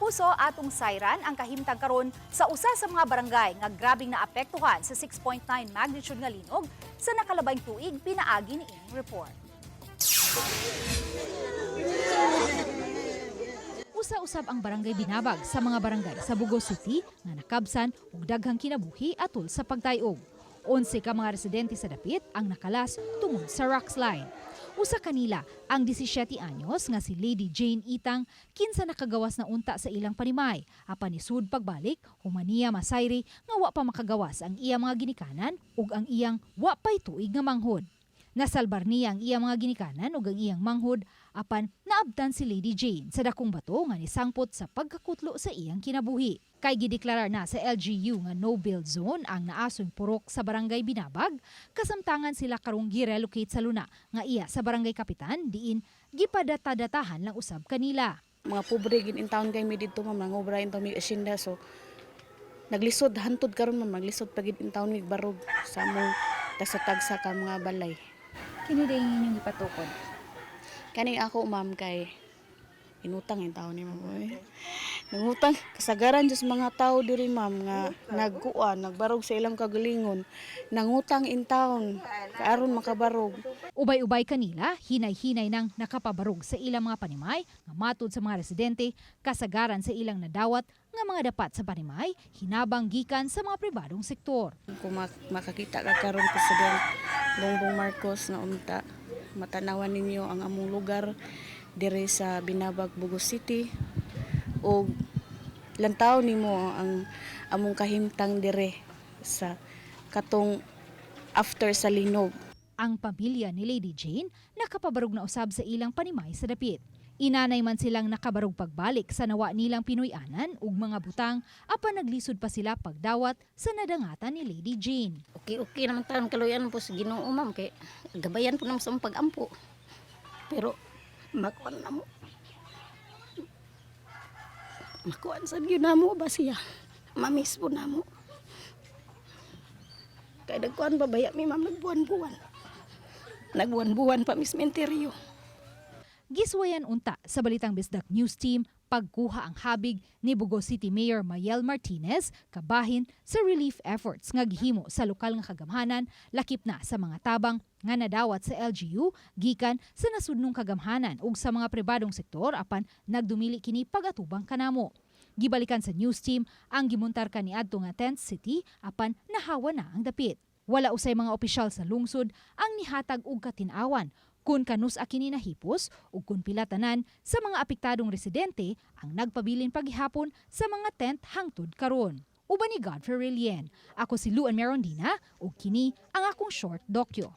Kapuso, atong sayran ang kahimtang karon sa usa sa mga barangay nga grabing naapektuhan sa 6.9 magnitude nga linog sa nakalabayng tuig pinaagi ni ining report. Usa-usab ang Barangay Binabag sa mga barangay sa Bogo City nga nakabsan og daghang kinabuhi atol sa pagtayog. 11 ka mga residente sa dapit ang nakalas tungod sa rockslide. Usa kanila ang 17 anyos nga si Lady Jane Itang, kinsa nakagawas na unta sa ilang panimay apan nisud pagbalik human niya masayri nga wa pa makagawas ang iya mga ginikanan ug ang iyang wa pay tuig nga manghod. Nasalbar niya ang iyang mga ginikanan ug ang iyang manghod apan naabtan si Lady Jane sa dakong bato nga nisangpot sa pagkakutlo sa iyang kinabuhi. Kay gideklarar na sa LGU nga no build zone ang naasong purok sa Barangay Binabag, kasamtangan sila karong gi-relocate sa luna nga iya sa Barangay Kapitan diin gipadatadatahan lang usab kanila. Mga pobre gin in town kay mi didto, ma'am, nangobra in town mi asyenda, so naglisod hantod karon, ma'am, naglisod pa gid in town mig barog sa among tagsa-tagsa ka mga balay. Kini day inyong gipatukod? Kani ako, ma'am, kay inutang in taon ni ma'am, oy. Nangutang kasagaran jud sa mga tao diri, ma'am, nga nagkuan nagbarog sa ilang kagalingon, nangutang in town kaaron makabarog. Ubay-ubay kanila, hinay-hinay nang nakapabarog sa ilang mga panimay nga matud sa mga residente, kasagaran sa ilang nadawat nga mga dapat sa panimay, hinabang gikan sa mga pribadong sektor. Kung makakita ka karon, President Bongbong Marcos, nga unta matanawan ninyo ang among lugar dire sa Binabag, Bogo City ug lantaw nimo ang among kahimtang dire sa katong after sa linog. Ang pamilya ni Lady Jane nakapabarog na usab sa ilang panimay sa dapit. Inanay man silang nakabarog pagbalik sa nawa nilang Pinoy-anan ug mga butang apan naglisod pa sila pagdawat sa nadangatan ni Lady Jane. Okay, okay naman taon kaluyan po sa Ginoo, ma'am, kay gabayan po naman sa among pag-ampo. Pero makuan na mo. Makuan sa gyud namo ba siya? Mamiss po namo. Kay nagkuan ba baya mi, ma'am, nagbuwan-buwan. Nagbuwan-buwan pa mi sementeryo. Giswayan unta sa Balitang Bisdak News Team pagkuha ang habig ni Bogo City Mayor Mayel Martinez kabahin sa relief efforts nga gihimo sa lokal nga kagamhanan, lakip na sa mga tabang nga nadawat sa LGU gikan sa nasudnong kagamhanan ug sa mga pribadong sektor apan nagdumili kini pagatubang kanamo. Gibalikan sa news team ang gimuntar kaniadto nga tent city apan nahawa na ang dapit. Wala usay mga opisyal sa lungsod ang nihatag og katin-awan kung kanus-a kini nahipos ug kung pila tanan sa mga apektadong residente ang nagpabilin paghihapon sa mga tent hangtod karon. Uban ni Godfrey Relien. Ako si Luan Merondina ug kini ang akong short dokyo.